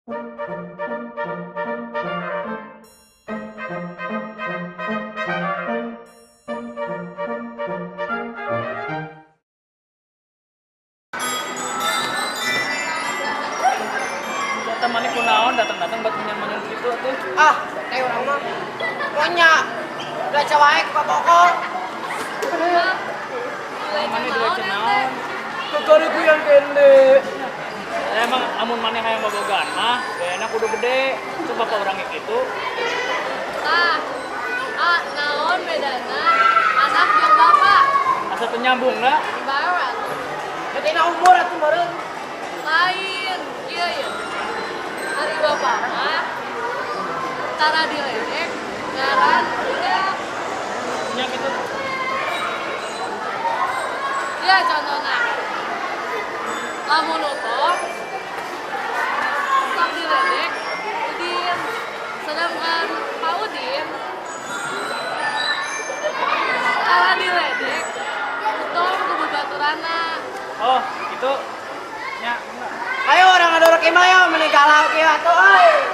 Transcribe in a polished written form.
Datang mana kunaon datang-datang buat menyan-menyan gitu atuh. Ah, teh urang mah. Monya. Belaca wae ka pokok. Mana dua naon? Kekare yang kende. Emang amun maneh hayang bobogohan mah, gayana kudu gede. Coba bapak urang gitu. Tah, ah, naon bedana anak jeung bapak? Asa teu nyambung lah. Barat. Betina umur atuh meureun. Lain, iya ya. Ari bapak mah tara diledek ngaran budak. Nya gitu. Ya contohna. Lamun utuh sok diledek Udin. Sedangkan Pak Udin tara diledek utuh ku babaturanna. Oh, gitu. Nya. Ayo urang ngadorok imah yo meni galau kieu atuh euy.